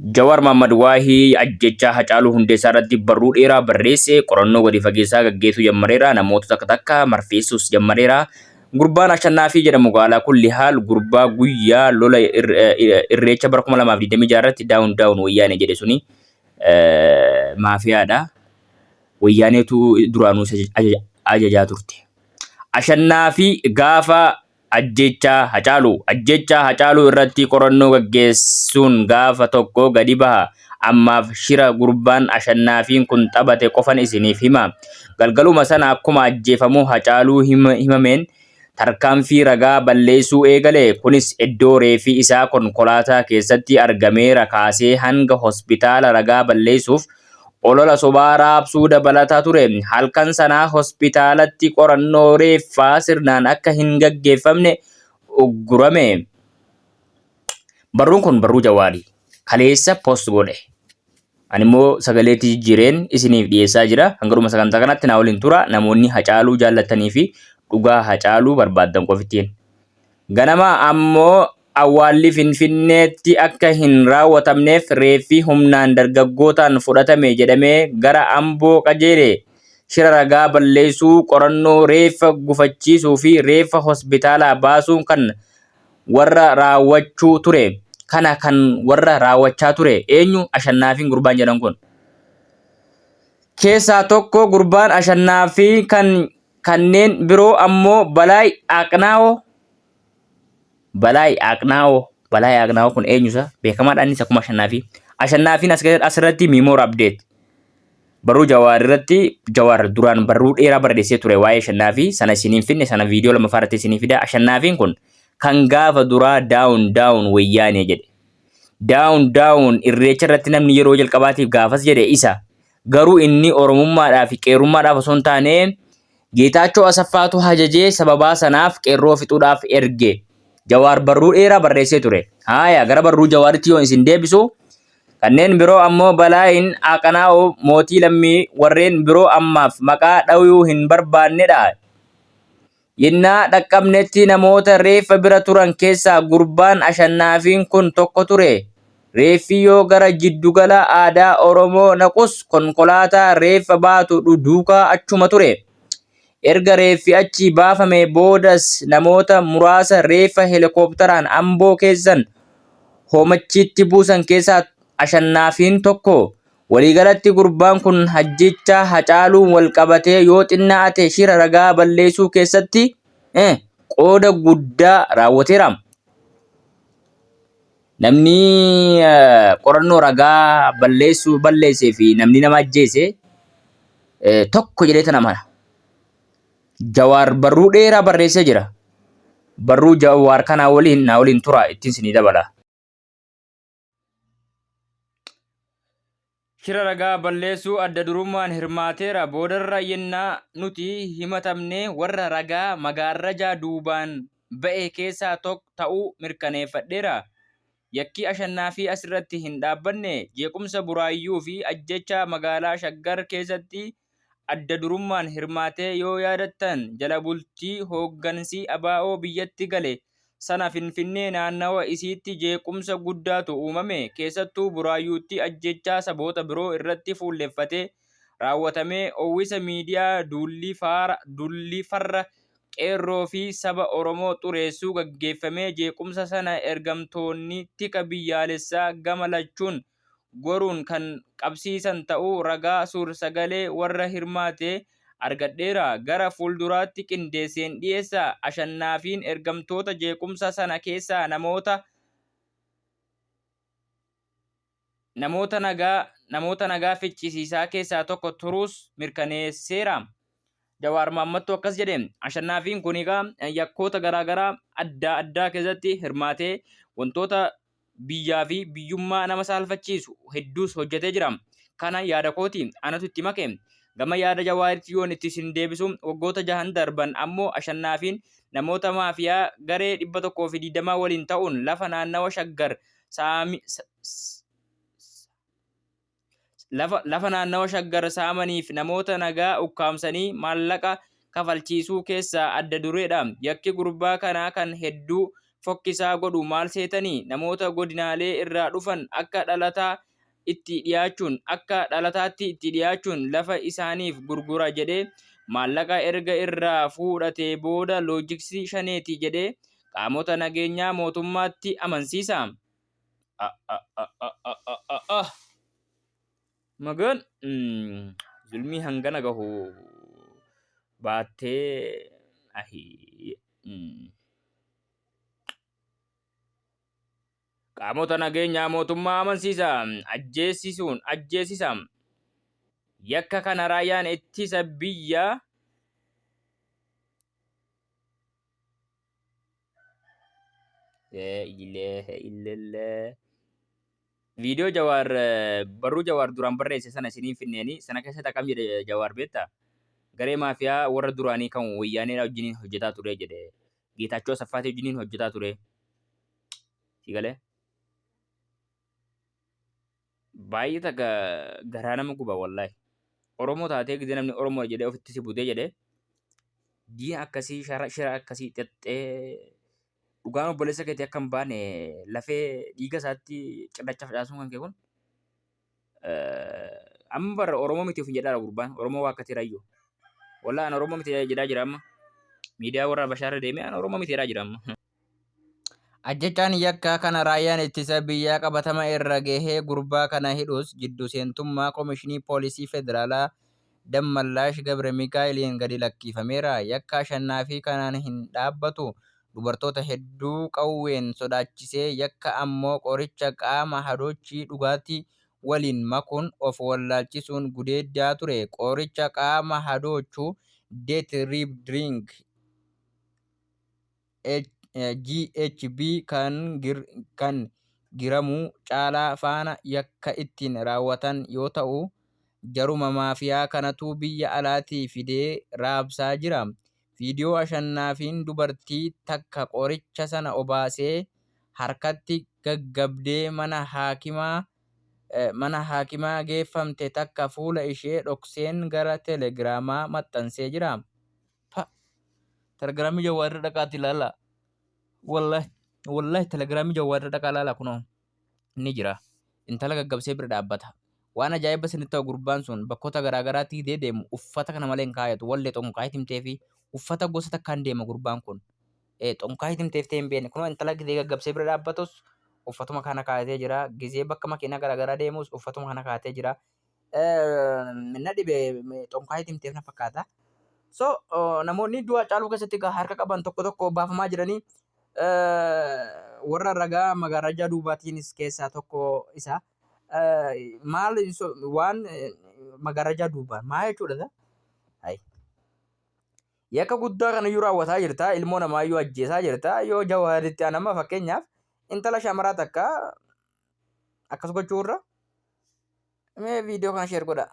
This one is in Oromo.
Jawaar Mohammad waa'ee ajjechaa Hacaaluu Hundeessaa irratti barruu dheeraa barreesse qorannoo gadi fageessaa gaggeessuu jammareera. Namoota takka takka marfeessuus jammareera. Gurbaan Ashannaafii jedhamu gaalaa kulli haal gurbaa guyyaa lola irreecha bara 2026 irratti daawun daawun wayyaane jedhe suni maafiyaadha. Wayyaaneetu duraanuu isa ajajaa turte. Ashannaafii gaafa Ajjeechaa Hacaaluu Ajjeechaa Hacaaluu irratti qorannoo gaggeessuun gaafa tokko gadi baha. Ammaaf shira gurbaan Ashannaafiin kun taphate qofan isiniif hima. Galgaluma sana akkuma ajjeefamuu Hacaaluu himameen tarkaanfii ragaa balleessuu eegale. Kunis iddoo reeffi isaa konkolaataa keessatti argameera kaasee hanga hospitaala ragaa balleessuuf olola sobaa raabsuu dabalata ture. Halkan sana hospitaalatti qorannoo reeffaa sirnaan akka hin gaggeeffamne uggurame. Barruun kun barruu Jawaari. Kaleessa post godhe. Ani immoo sagaleetti jijjiireen isiniif dhiyeessaa jira. Hanga dhuma sagantaa kanatti naa waliin tura. Namoonni Hacaaluu jaallattanii fi dhugaa Hacaaluu barbaaddan qofittiin. Ganama ammoo awwaalli Finfinneetti akka hin raawwatamneef reeffi humnaan dargaggootaan fudhatame jedhamee gara Amboo qajeele. Shira ragaa balleessuu, qorannoo reeffa gufachiisuu fi reeffa hospitaalaa baasuun kan warra raawwachuu ture. Kana kan warra raawwachaa ture eenyu? Ashannaafiin gurbaan jedhan kun. Keessaa tokko gurbaan Ashannaafii kan Kanneen biroo ammoo Balaay Aqnaawoo Balaay Aqnaawoo Balaay Aqnaawoo kun eenyusa beekamaadha innis akkuma Ashannaafii. Ashannaafiin as asirratti Miimoor Update barruu Jawaar irratti Jawaar duraan barruu dheeraa barreessee ture waa'ee Ashannaafii sana isiniin finne sana viidiyoo lammaffaa irratti isinii fida. Ashannaafiin kun kan gaafa duraa daawun daawun wayyaanee jedhe. Daawun daawun irreecha irratti namni yeroo jalqabaatiif gaafas jedhe isa. Garuu inni Oromummaadhaa fi qeerrummaadhaaf osoo hin taane Geetaachoo Asaffaatu hajajee sababaa sanaaf qeerroo fixuudhaaf erge. Jawaar barruu dheeraa barreessee ture. Haaya gara barruu Jawaaritti yoon isin deebisu kanneen biroo ammoo Balaayin Aqanaa'oo Mootii Lammii warreen biroo ammaaf maqaa dhawuu hin barbaannedha. Yennaa dhaqqabnetti namoota reeffa bira turan keessaa gurbaan Ashannaafiin kun tokko ture. Reeffi yoo gara Jiddugala Aadaa Oromoo naqus konkolaataa reeffa baatu duukaa achuma ture. Erga reeffi achii baafamee boodas namoota muraasa reeffa helikooptaraan Amboo keessan Hoomachiitti buusan keessaa Ashannaafiin tokko. Waliigalatti gurbaan kun ajjeechaa Hacaaluun walqabatee yoo xinnaate shira ragaa balleessuu keessatti qooda guddaa raawwateera. Namni qorannoo ragaa balleessuu balleessee fi namni nama ajjeese tokko jedhee tan amana. Jawaar barruu dheeraa barreessee jira. Barruu Jawaar kanaa waliin naa waliin tura ittiin sinii dabala. Shira ragaa balleessuu adda durummaan hirmaateera. Boodarra yennaa nuti himatamne warra ragaa magaarrajaa duubaan ba'e keessaa tok ta'uu mirkaneeffadheera. Yakki Ashannaafii asirratti hin dhaabbanne. Jeequmsa Buraayyuu fi ajjeechaa magaalaa Shaggar keessatti adda durummaan hirmaatee yoo yaadattan jala bultii hooggansi ABO biyyatti gale sana Finfinnee naannawa isiitti jeequmsa guddaatu uumame. Keessattuu Buraayyuutti ajjeechaa saboota biroo irratti fuulleffatee raawwatamee owwisa miidiyaa duulli farra Qeerroo fi saba Oromoo xureessuu gaggeeffamee jeequmsa sana ergamtoonni tika biyyaalessaa gama lachuun goruun kan qabsiisan ta'uu ragaa suur-sagalee warra hirmaatee argadheera. Gara fuulduraatti qindeesseen dhiyeessa. Ashannaafiin ergamtoota jeequmsa sana keessaa namoota namoota nagaa namoota nagaa ficcisiisaa keessaa tokko turuus mirkaneesseera. Jawaar Mahammadtu akkas jedhe. Ashannaafiin kun egaa yakkoota garaagaraa adda addaa keessatti hirmaatee wantoota biyyaa fi biyyummaa nama saalfachiisu hedduus hojjetee jira. Kana yaada kooti. Anatu itti make. Gama yaada Jawaaritti yoon itti isin deebisu waggoota jahan darban ammoo Ashannaafiin namoota maafiyaa garee 120 waliin ta'uun lafa naannawa Shaggar saami, Lafa, lafa naannawa Shaggar saamaniif namoota nagaa ukkaamsanii maallaqa kafalchiisuu keessaa adda dureedha. Yakki gurbaa kanaa kan hedduu fokkisaa godhu maal seetanii? Namoota godinaalee irraa dhufan akka dhalataa itti dhiyaachuun akka dhalataatti itti dhiyaachuun lafa isaaniif gurgura jedhee maallaqa erga irraa fuudhatee booda loojiksii shaneeti jedhee qaamota nageenyaa mootummaatti amansiisa. Magaan zulmii hangana gahu baattee ahii. Qaamota nageenyaa mootummaa amansiisa. Ajjeesisuun ajjeesisa. Yakka kana raayyaan ittisa biyya Laa ilaaha illallah. Viidiyoo Jawaar barruu Jawaar duraan barreesse sana isiniin finneeni sana keessatti akkam jedhe Jawaar beektaa? Garee maafiyaa warra duraanii kan wayyaanee wajjiniin hojjetaa ture jedhe. Geetaachoo Asaffaatii wajjiniin hojjetaa ture. Si galee? Baay'ee takka garaa nama guba wallaahi. Oromoo taatee gidee namni Oromoo jedhee ofitti si butee jedhee diina akkasii shara shira akkasii xexxee dhugaan obboleessa keetii akka hin baane lafee dhiiga isaatti cirracha facaasuun kan kee kun amma bara Oromoo miti ofiin jedhaara gurbaan Oromoo waa akkati rayyoo. Wallaahi an Oromoo miti jedhaa jira amma. Miidiyaa warra Habashaarra deemee an Oromoo miti jedhaa jira amma. Ajjechaan yakkaa kana raayyaan ittisa biyyaa qabatama irra gahee gurbaa kana hidhus jiddu seentummaa Komishinii Poolisii Federaalaa Dammallaash Gabremikaa'eliin gadi lakkifameera. Yakka Ashannaafii kanaan hin dhaabbatu. Dubartoota hedduu qawween sodaachisee yakka ammoo qoricha qaama hadoochii dhugaatii waliin makuun of wallaalchisuun gudeedaa ture. Qoricha qaama hadoochu Death Rib Drink GHB kan Giramuu Caalaa faana yakka ittiin raawwatan yoo ta'u, jaruma maafiyaa kanatu biyya alaatii fidee raabsaa jira. Viidiyoo Ashannaafiin dubartii takka qoricha sana obaasee harkatti gaggabdee mana haakimaa mana haakimaa geeffamte takka fuula ishee dhokseen gara telegiraamaa maxxansee jira. Pa! Telegiraamii Jawaar irra dhaqaati ilaalaa. Wallahi wallahi telegiraamii Jawaar irra dhaqaa ilaalaa kunoo ni jira. Intala gaggabsee bira dhaabbata. Waan ajaa'iba isinitti ta'u gurbaan sun bakkoota garaa garaatti hidee deemu uffata kana malee hin kaayatu. Wallee xonqaa himtee fi uffata gosa takkaan deema gurbaan kun. Xonqaa himteef ta'e hin beekne. Kunoo intala gizee gaggabsee bira dhaabbatus uffatuma kana kaayatee jira. Gizee bakka makiinaa garaa garaa deemus uffatuma kana kaayatee jira. Na dhibe xonqaa himteef na fakkaata. So namoonni du'a Haacaaluu keessatti egaa harka qaban tokko tokko baafamaa jiranii warra ragaa magaarajaa duubaatiinis keessaa tokko isa. Maal waan magaarajaa duubaa maal jechuudha? Hayi. Yakka guddaa kanayyuu raawwataa jirta ilmoo namaayyuu ajjeesaa jirta yoo jawaaritti anama fakkeenyaaf intala shamaraa takka akkas gochuu irra mee viidiyoo kana sheer godhaa.